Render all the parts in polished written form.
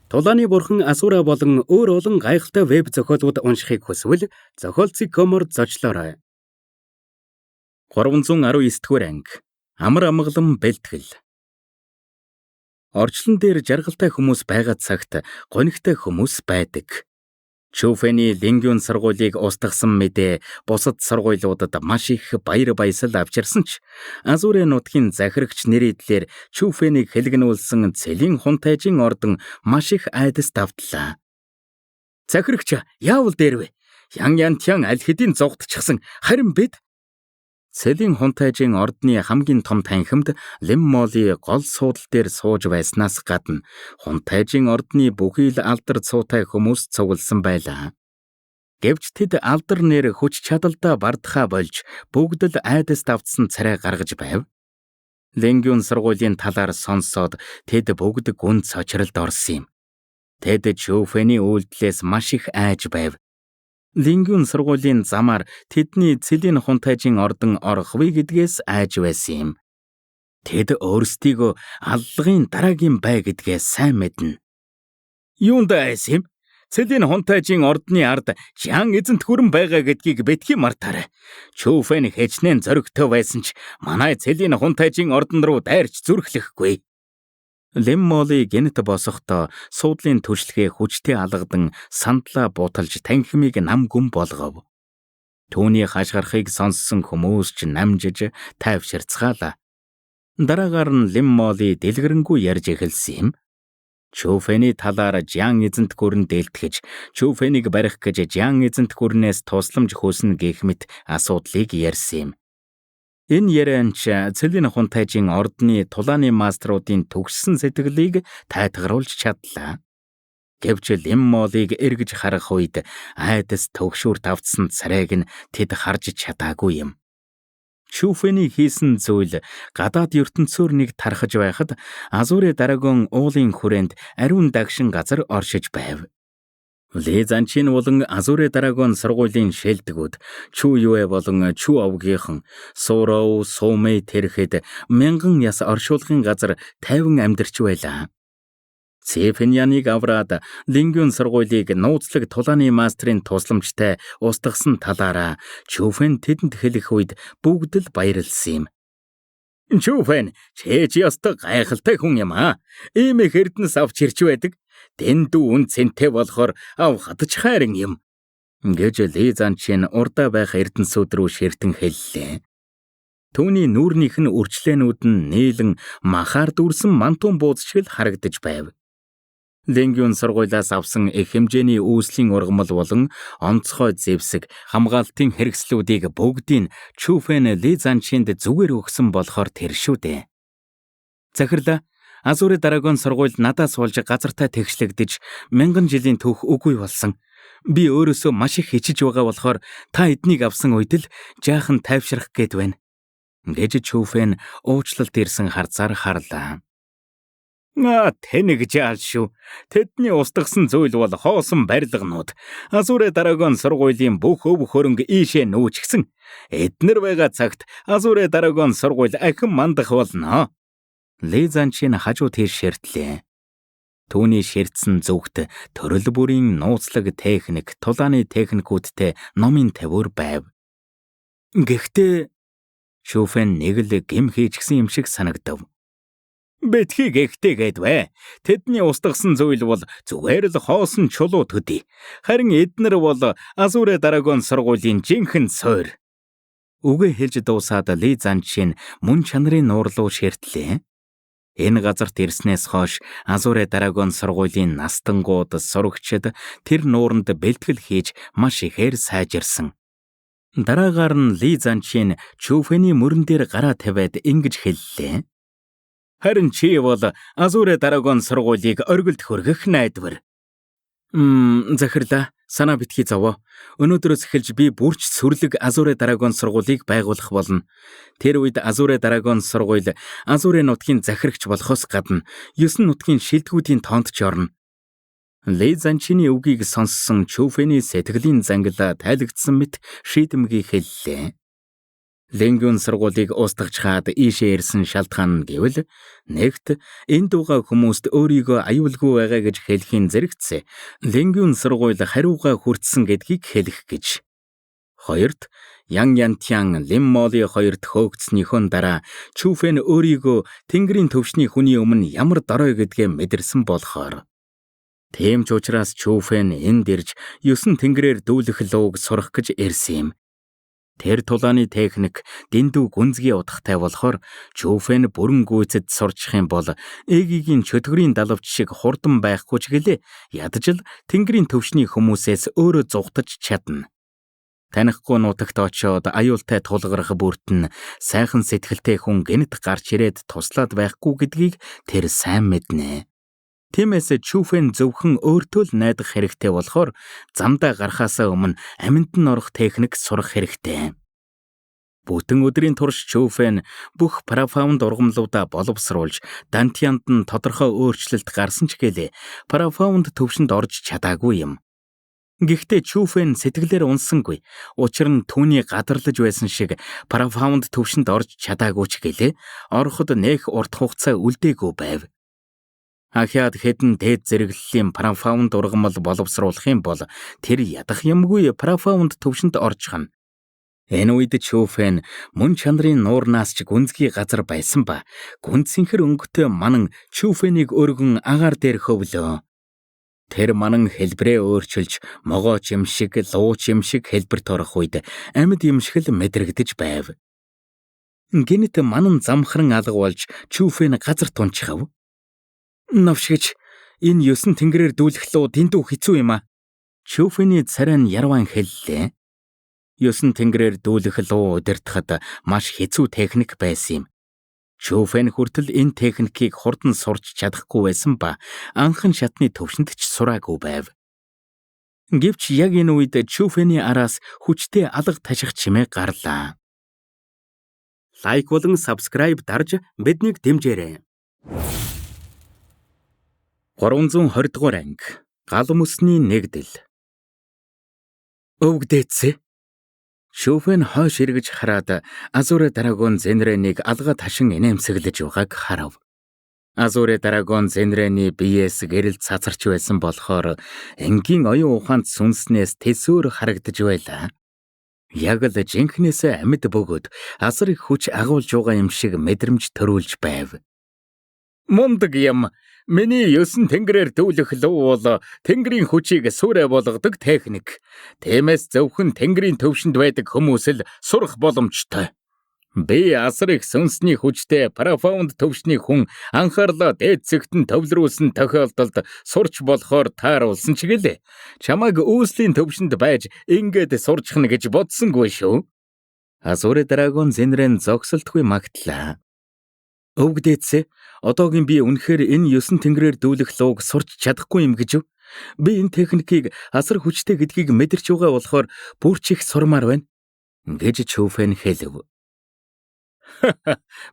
Тулааны бурхан Асура болон өөр олон гайхалтай веб зохиолууд уншихыг хүсвэл зохиолцэг.com-оор зочлоорой. 319 дугаар анги. Амар амгалан бэлтгэл. Орчлон дээр жаргалтай хүмүүс байгаа цагт гонигтай хүмүүс байдаг. Чүфэний Лингюн сургуулийг устгасан мэдээ бусад сургуулиудад маш их баяр баясгал авчирсан ч Азүрэ нутгийн захирагч нэрийдлэр Чүфэнийг хэлгэнүүлсэн Цэлийн хунтайжин ордон маш их айдас давтлаа. Захирагч яавал дээрвэ? Ян Янтян аль хэдийн зугтчихсан, харин бид Цэлийн хунтайжин ордны хамгийн том танхимд Лим Моли гол суудал дээр сууж байснаас гадна хунтайжин ордны бүхий л алдар цуутай хүмүүс цугласан байлаа. Гэвч тэд алдар нэр хүч чадалдаа бардхаа болж бүгд л айдас давтсан царай гаргаж байв. Лингюн сургуулийн талаар сонсоод тэд бүгд гүн цочролд орсон юм. Тэд Чүфэний үйлдэлээс маш их айж байв. Лингюн сургуулийн замаар тэдний Цэлийн хунтайжин ордон орох вэ гэдгээс айж байсан юм. Тэд өөрсдийгөө аллагын дараагийн бай гэдгээ сайн мэднэ. Юунд айсан юм? Цэлийн хунтайжин ордны ард Жан эзэнт хүрэн байгаа гэдгийг битгий мартаарай. Чүфэн хэчнээн зоригтой байсан ч манай Цэлийн хунтайжин ордон руу дайрч зүрхлэхгүй. Лим Моли гэнэт босохдоо суудлын түшлэгээ хүчтэй алгадан сандлаа буталж танхимыг нам гүн болгов. Түүний хашгирахыг сонссон хүмүүс ч намжиж тайвширцгаалаа. Дараагаар нь Лим Моли дэлгэрэнгүй ярьж эхэлсэн юм. Чүфэний талаар Жан эзэнт гүрэн дэлтгэж, Чүфэнийг барих гэж Жан эзэнт гүрнээс тусламж хүснэ гэх мэт асуудлыг ярьсан юм. Энэ яриан ч Цэлийн хунтайжин ордны тулааны маструудын төгссөн сэтгэлийг тайтгаруулж чадлаа. Гэвч Лим Молыг эргэж харах үед айдас төгшүүрт автсан царайг нь тэд харж чадаагүй юм. Чүфэний хийсэн зүйл гадаад ертөнцөөр нэг тархаж байхад Азүрэ Драгон уулын хүрээнд ариун дагшин газар оршиж байв. Ли Занчин болон Азүрэ Драгон сургуулийн шилдэгүүд Чү Юэ болон Чү Овгийнхан Суроу, Сумэ тэрхэд мянган яс оршуулгын газар тайван амьдарч байлаа. Цэфэняныг авраад Лингюн сургуулийг нууцлаг тулааны мастрын тусламжтай устгасан талаараа Чүфэн тэдэнд хэлэх үед бүгд л баярлсан юм. Чүфэн, чээж ёстой гайхалтай хүн юм аа. Ийм их эрдэнэс авч ирч байдаг. Дэндүү үн цэнтэй болохоор авахад ч хайран юм. Гэж Ли Занчин урдаа байх эрдэнсүүд рүү ширтэн хэллээ. Түүний нүүрнийх нь үрчлээнүүд нь нийлэн махаар дүүрсэн мантун бууз шиг л харагдаж байв. Лингюн сургуулиас авсан их хэмжээний үүслийн ургамал болон онцгой зэвсэг хамгаалтын хэрэгслүүдийг бүгдийг Чүфэн Ли Занчинд зүгээр өгсөн болохоор тэр шүү дээ. Захирлаа Азүрэ Драгон сургууль надаас болж газартай тэгшлэгдэж мянган жилийн түүх үгүй болсон. Би өөрөөсөө маш их хичиж байгаа болохоор та эднийг авсан үед л жаахан тайвшрах гээд байна. Гэж Чүфэн уучлалт ирсэн харцаар харлаа. Аа тэнэг жаал шүү. Тэдний устгасан зүйл бол хоосон барилганууд. Азүрэ Драгон сургуулийн бүх өв хөрөнгө ийшээ нүүчгсэн. Эднэр байгаа цагт Азүрэ Драгон сургууль ахин мандах болно. Ли Занчин хажуу тийш ширтлээ. Түүний ширтсэн зүгт төрөл бүрийн нууцлаг техник, тулааны техникүүдтэй номын тавиур байв. Гэхдээ Шүфэн нэг л гэм хийчихсэн юм шиг санагдав. Битгий гэхдээ гээд вэ. Тэдний устгасан зүйл бол зүгээр л хоосон чулуу төдий. Харин эднэр бол Азүрэ Драгон сургуулийн жинхэнэ суурь. Үгээ хэлж дуусаад Ли Занчин мөн чанарын нуурлуу ширтлээ. Энэ газарт ирснээс хойш Азүрэ Драгон сургуулийн настангууд сурагчид тэр нууранд бэлтгэл хийж маш ихээр сайжирсан. Дараагаар нь Ли Занчин Чүфэний мөрөн дээр гараа тавиад ингэж хэллээ. Харин чи бол Азүрэ Драгон сургуулийг оргилд хүргэх найдвар. Захирлаа. Санаа битгий зовоо. Өнөөдрөөс эхэлж би бүрч сүрлэг Азүрэ Драгон сургуулийг байгуулах болно. Тэр үед Азүрэ Драгон сургууль Азүрэ нутгийн захирагч болохоос гадна 9 нутгийн шилдэгүүдийн тоонд ч орно. Ли Занчины үгийг сонссон Чүфэний сэтгэлийн зангилаа тайлагдсан мэт шийдэмгий хэллээ. Лингюн сургуулийг устгах ийшээ ирсэн шалтгаан нь гэвэл нэгт энд байгаа хүмүүст өөрийгөө аюулгүй байгаа гэж хэлхийн зэрэгцээ Лингюн сургууль хариугаа хүртсэн гэдгийг хэлэх гэж. Хоёрт Ян Янтян Лим Моли хоёрт хөөгдснийхөө дараа Чүфэн өөрийгөө Тэнгэрийн төвшний хүний өмнө ямар дорой гэдгээ мэдэрсэн болохоор. Тийм ч учраас Чүфэн энд ирж 9 тэнгэрээр дүүлэх лууг сурах гэж ирсэн юм. Тэр тулааны техник дэндүү гүнзгий утгатай болохоор Чүфэн бүрэн гүйцэд сурчих юм бол Эгийн чөтгөрийн далавч шиг хурдан байхгүй ч гэлээ ядаж л Тэнгэрийн төвшний хүмүүсээс өөрөө зугтаж чадна. Танихгүй нутагт очиод аюултай тулгарх бүртэн сайхан сэтгэлтэй хүн гэнэт гарч ирээд туслаад байхгүй гэдгийг тэр сайн мэднэ. Тиймээс Чүфэн зөвхөн өөртөө л найдах хэрэгтэй болохоор замдаа гарахаасаа өмнө аминд нь орох техник сурах хэрэгтэй. Бүтэн өдрийн турш Чүфэн бүх profound ургамлуудаа боловсруулж Дантянд нь тодорхой өөрчлөлт гарсан ч гэлээ profound төвшөнд орж чадаагүй юм. Гэхдээ Чүфэн сэтгэлээр унсангүй. Учир нь түүний гадарлаж байсан шиг profound төвшөнд орж чадаагүй ч гэлээ ороход нэх урт хугацаа үлдээгүй байв. Ахиад хэдэн дээд зэрэглэлийн profound ургамал боловсруулах юм бол тэр ядах юмгүй profound төвшөнд орчихно. Энэ үед Чүфэн мөн чанарын нуурнаас ч гүнзгий газар байсан ба гүнзгийхэр өнгөтэй манан Чүфэнийг өргөн агаар дээр хөвлөө. Тэр манан хэлбэрээ өөрчилж могооч юм шиг, лууч юм шиг хэлбэрт орох үед амьд юм шиг л мэдрэгдэж байв. Гэнэт манан замхран алга болж Чүфэн газар тунчихав. Новшгич энэ 9 тэнгэрээр дүүлэх луу дэндүү хэцүү юм а. Чүфэний царай нь ярван хэллээ. 9 тэнгэрээр дүүлэх луу удирдахад маш хэцүү техник байсан юм. Чүфэн хүртэл энэ техникийг хурдан сурч чадахгүй байсан ба анхан шатны төвшөнд ч сураагүй байв. Гэвч яг энэ үед Чүфэний араас хүчтэй алга таших чимээ гарлаа. Like болон subscribe дарж биднийг дэмжээрэй. 320 дугаар анги. Гал мөсний нэгдэл. Өвгдээцээ. Шүфэн хойш эргэж хараад Azure Dragon Zenre-нийг алга ташин инээмсэглэж байгааг харав. Azure Dragon Zenre-ний биеэс гэрэл цацарч байсан болохоор энгийн оюун ухаанд сүнснээс тэсвэр харагдаж байлаа. Яг л жинхнээсээ амьд бөгөөд асар их хүч агуулж байгаа юм шиг мэдрэмж төрүүлж байв. Мундаг юм. Миний 9 тэнгэрээр дүүлэх луу бол тэнгэрийн хүчийг сүрэ болгодог техник. Тиймээс зөвхөн тэнгэрийн төвшөнд байдаг хүмүүс л сурах боломжтой. Би асар их сүнсний хүчтэй profound төвшний хүн анхаарлаа дээд зэгт нь төвлөрүүлсэн тохиолдолд сурч болохоор тааруулсан ч гэлээ. Чамайг үүслийн төвшөнд байж ингээд сурчихна гэж бодсонгүй шүү. Azure Dragon Zenren зогсолтгүй магтлаа. Өвгдээцээ одоогийн би үнэхээр энэ 9 тэнгэрээр дүүлэх лууг сурч чадахгүй юм гэж үү? Би энэ техникийг асар хүчтэй гэдгийг мэдэрч байгаа болохоор бүр ч их сурмаар байна гэж Чүфэн хэлэв.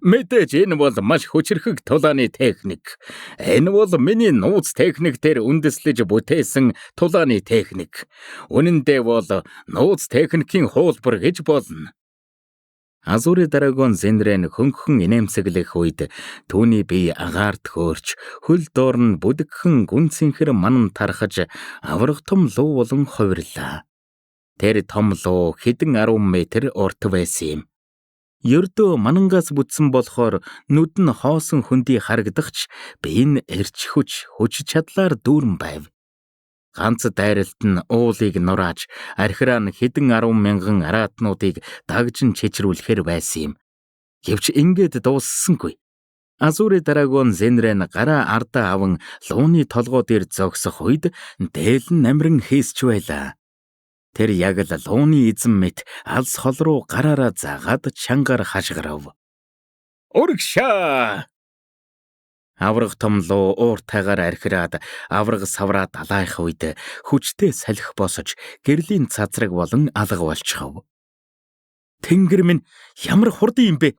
Мэдээж энэ бол маш хүчирхэг тулааны техник. Энэ бол миний нууц техник дээр үндэслэж бүтээсэн тулааны техник. Үнэн дээр бол нууц техникийн хуулбар гэж болно. Azure Dragon Zenren хөнгөн инээмсэглэх үед түүний бие агаарт хөөрч хөл доор нь бүдэгхэн гүнзгийхэр манан тархаж аварга том луу болон хувирлаа. Тэр том луу хэдэн 10 метр урт байсан юм. Ердөө манангаас бүтсэн болохоор нүд нь хоосон хөндий харагдах ч бие нь эрч хүч, хүч чадлаар дүүрэн байв. Ганц дайралт нь уулыг нурааж, архираа нь хэдэн 10 мянган араатнуудыг дагжин чичрүүлэхээр байсан юм. Гэвч ингээд дууссангүй. Azure Dragon Zenren гараа ардаа аван лууны толгой дээр зогсох үед дээл нь намран хийсч байлаа. Тэр яг л лууны эзэн мэт алс хол руу гараараа заагаад чангаар хашгирав. Урагшаа! Аварга том луу ууртайгаар архираад аварга савраа далайх үед хүчтэй салхи босож гэрлийн цацраг болон алга болчихов. Тэнгэр минь ямар хурдан юм бэ?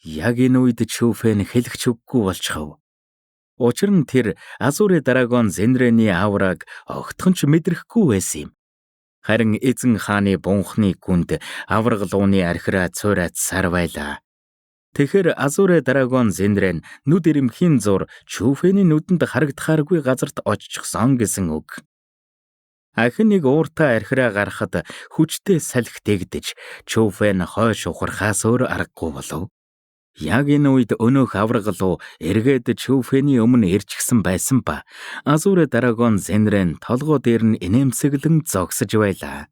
Яг энэ үед Чүфэн хэлэх ч үггүй болчихов. Учир нь тэр Azure Dragon Zenre-ний аураг огтхон ч мэдрэхгүй байсан юм. Харин эзэн хааны бунхны гүнд аварга лууны архираа цуйраацсаар байлаа. Тэгэхээр Азуре Драгон Зендрен нүд ирэмхийн зур Чүфэний нүдэнд харагдахааргүй газарт оччихсон гэсэн үг. Ахин нэг ууртаа архираа гарахад хүчтэй салхи дэгдэж Чүфэн хойш ухрахаас өөр аргагүй болов. Яг энэ үед өнөөх аварга луу эргээд Чүфэний өмнө ирчихсэн байсан ба Азуре Драгон Зенрен толгой дээр нь инээмсэглэн зогсож байлаа.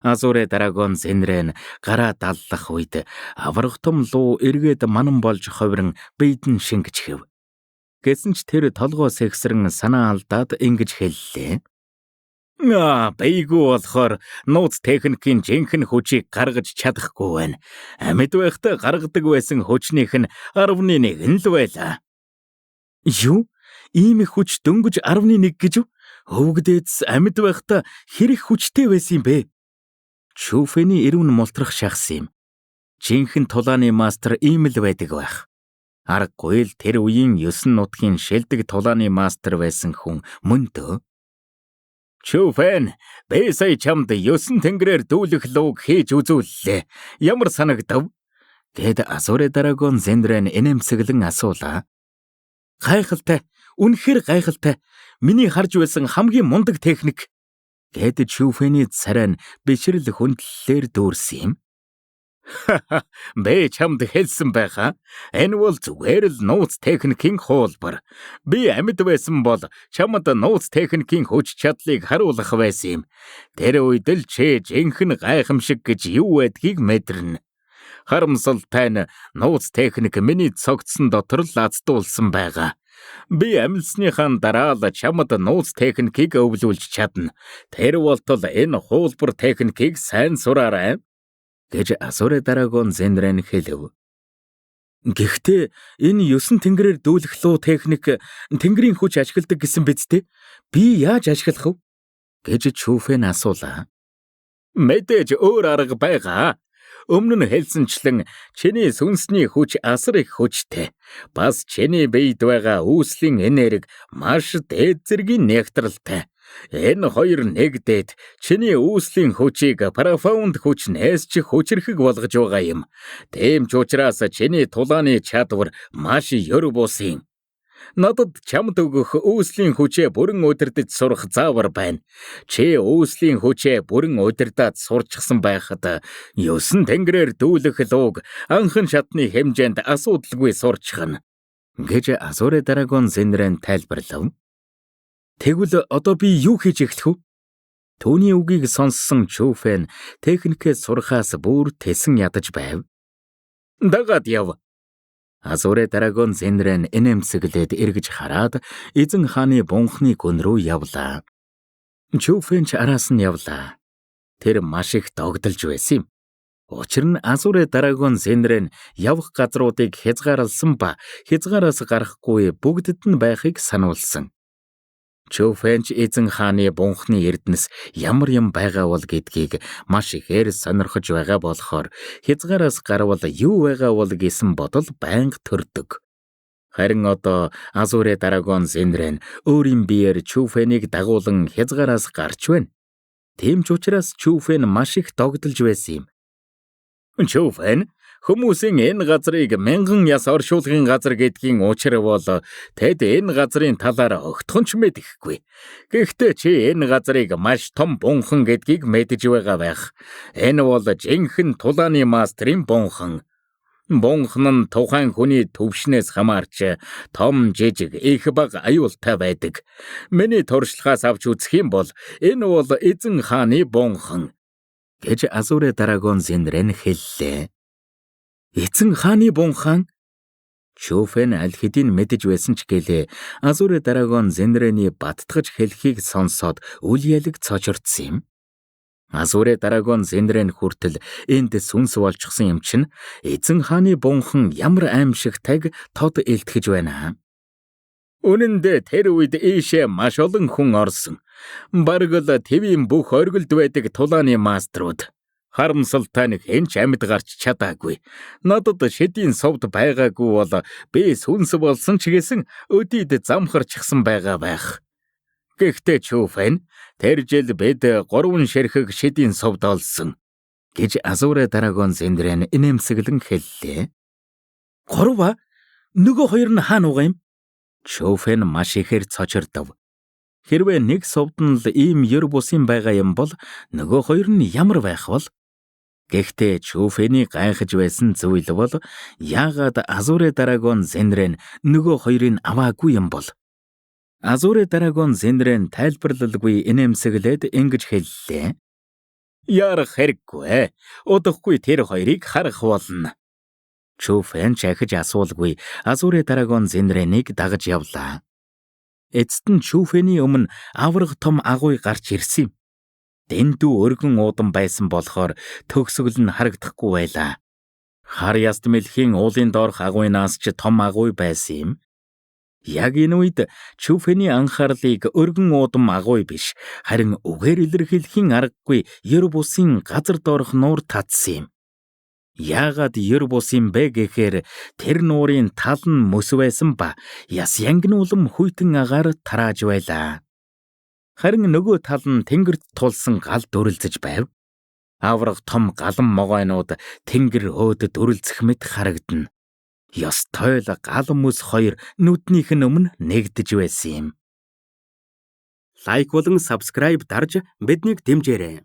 Азуре Драгон Зенрен гараа даллах үед аварга том луу эргээд манан болж ховрон биед нь шингэжхэв. Гэсэн ч тэр толгой сэгсрэн санаа алдаад ингэж хэллээ. Аа, бийгүү болохоор нууц техникийн жинхэнэ хүчийг гаргаж чадахгүй байна. Амьд байхдаа гаргадаг байсан хүчнийх нь 10.1 нь л байлаа. Юу? Ийм их хүч дөнгөж 10.1 гэж үү? Өвгдээц амьд байхдаа хэр их хүчтэй байсан юм бэ? Чүфэний эрүүн мултрах шахсан юм. Жинхэнэ тулааны мастер ийм л байдаг байх. Аргагүй л тэр үеийн 9 нутгийн шилдэг тулааны мастер байсан хүн мөн дөө. Чүфэн, би сая чамд 9 тэнгэрээр дүүлэх лууг хийж үзүүллээ. Ямар санагдав? Гэд Азуре Драгон Зендрен инээмсэглэн асуулаа. Гайхалтай, үнэхээр гайхалтай. Миний харж байсан хамгийн мундаг техник. Гэд Чүфэний царай нь бишрэл хүндлэлээр дүүрсэн юм. Би чамд хэлсэн байхаа. Энэ бол зүгээр л нууц техникийн хуулбар. Би амьд байсан бол чамд нууц техникийн хүч чадлыг харуулах байсан юм. Тэр үед л чи жинхэнэ гайхамшиг гэж юу байдгийг мэдэрнэ. Харамсалтай нь нууц техник миний цогцсон дотор л аздуулсан байгаа. Би амилсныхаа дараа л чамд нууц техникийг өвлүүлж чадна. Тэр болтол энэ хуулбар техникийг сайн сураарай гэж Азуре Драгон Зенрен хэлэв. Гэхдээ энэ 9 тэнгэрээр дүүлэх луу техник тэнгэрийн хүч ашигладаг гэсэн биз дээ? Би яаж ашиглах вэ? Гэж Чүфэн асуулаа. Мэдээж өөр арга байгаа. Өмнө нь хэлсэнчлэн чиний сүнсний хүч асар их хүчтэй. Бас чиний биед байгаа үүслийн энерги маш дээд зэргийн нэгтрэлтэй. Энэ хоёр нэгдээд чиний үүслийн хүчийг профаунд хүчнээс ч хүчрхэг болгож байгаа юм. Тийм ч учраас чиний тулааны чадвар маш ер бусын. Надад чамд өгөх үүслийн хүчээ бүрэн удирдах сурах заавар байна. Чи үүслийн хүчээ бүрэн удирдаад сурчсан байхад 9 тэнгэрээр дүүлэх лууг анхан шатны хэмжээнд асуудалгүй сурчхна гэж Азуре Драгон Зенрен тайлбарлав. Тэгвэл одоо би юу хийж эхлэх вэ? Түүний үгийг сонссон Чүфэн техникээ сурахаас бүр тэсэн ядаж байв. Дагаад яв. Азуре Драгон Зенрен инээмсэглээд эргэж хараад эзэн хааны бунхны гүн рүү явлаа. Чүфэн ч араас нь явлаа. Тэр маш их догдолж байсан юм. Учир нь Азуре Драгон Зенрен явах газруудыг хязгаарласан ба хязгаараас гарахгүй бүгдэд нь байхыг сануулсан. Чүфэнч эзэн хааны бунхны эрдэнэс ямар юм байгаа бол гэдгийг маш ихээр сонирхож байгаа болохоор хязгаараас гарвал юу байгаа бол гэсэн бодол байнга төрдөг. Харин одоо Азуре Драгон Зенрен өөрийн биеэр Чүфэнийг дагуулan хязгаараас гарч байна. Тийм ч учраас Чүфэн маш их догдолж байсан юм. Чүфэн, Хүмүүсийн энэ газрыг мянган яс оршуулгын газар гэдгийн учир бол тэд энэ газрын талаар огтхон ч мэдэхгүй. Гэхдээ чи энэ газрыг маш том бунхан гэдгийг мэдэж байгаа байх. Энэ бол жинхэнэ тулааны мастрын бунхан. Бунхан нь тухайн хүний төвшнээс хамаарч том жижиг их бага аюултай байдаг. Миний туршлагаас авч үзэх юм бол энэ бол эзэн хааны бунхан гэж Азуре Драгон Зенрен хэллээ. Эзэн хааны бунхан Чүфэн аль хэдийн мэдэж байсан ч гэлээ Азуре Драгон Зенрэний баттгаж хэлхийг сонсоод үл ялэг цочордсон юм. Азуре Драгон Зенрен хүртэл энд сүнс болчихсон юм чинь эзэн хааны бунхан ямар аимшигтайг тод илтгэж байна. Үнэн дээр тэр үед ийшээ маш олон хүн орсон. Бараг л твийн бүх оргилд байдаг тулааны маструуд. Харамсалтай нь хэн ч амьд гарч чадаагүй. Надад шидийн сувд байгаагүй бол би сүнс болсон ч гэсэн өдийд замхарчихсан байгаа байх. Гэхдээ Чүфэн, тэр жил бид 3 ширхэг шидийн сувд олсон гэж Азуре Драгон Зиндрэн инээмсэглэн хэллээ. 3 ба? Нөгөө хоёр нь хаана угаа юм? Чүфэн маш ихээр цочирдов. Хэрвээ нэг сувд нь л ийм ер бусын байгаа юм бол нөгөө хоёр нь ямар байх вэ? Гэхдээ Чүфэний гайхаж байсан зүйл бол яагаад Азуре Драгон Зиндрэн нөгөө хоёрыг аваагүй юм бол? Азуре Драгон Зиндрэн тайлбарлалгүй инээмсэглээд ингэж хэллээ. Ярах хэрэггүй. Удахгүй тэр хоёрыг харах болно. Чүфэн ч ахиж асуулгүй Азуре Драгон Зинрэнийг дагаж явлаа. Эцэст нь Чүфэний өмнө авраг том агуй гарч ирсэн юм. Дэндүү өргөн уудам байсан болохоор төгсгөл нь харагдахгүй байлаа. Хар яст мэлхийн уулын доорх агуйнаас ч том агуй байсан юм. Яг энэ үед Чүфэний анхаарлыг өргөн уудам агуй биш, харин үгээр илэрхийлэхийн аргагүй ер бусын газар доорх нуур татсан юм. Яагаад ер бус юм бэ гэхээр тэр нуурын тал нь мөс байсан ба яс янгинуулам хүйтэн агаар тарааж байлаа. Харин нөгөө тал нь тэнгэрт тулсан гал дүрэлзэж байв. Авраг том галан могойнууд тэнгэр өөд дүрэлзэх мэт харагдана. Ёстой л гал мөс хоёр нүднийх нь өмнө нэгдэж байсан юм. Лайк болон subscribe дарж биднийг дэмжээрэй.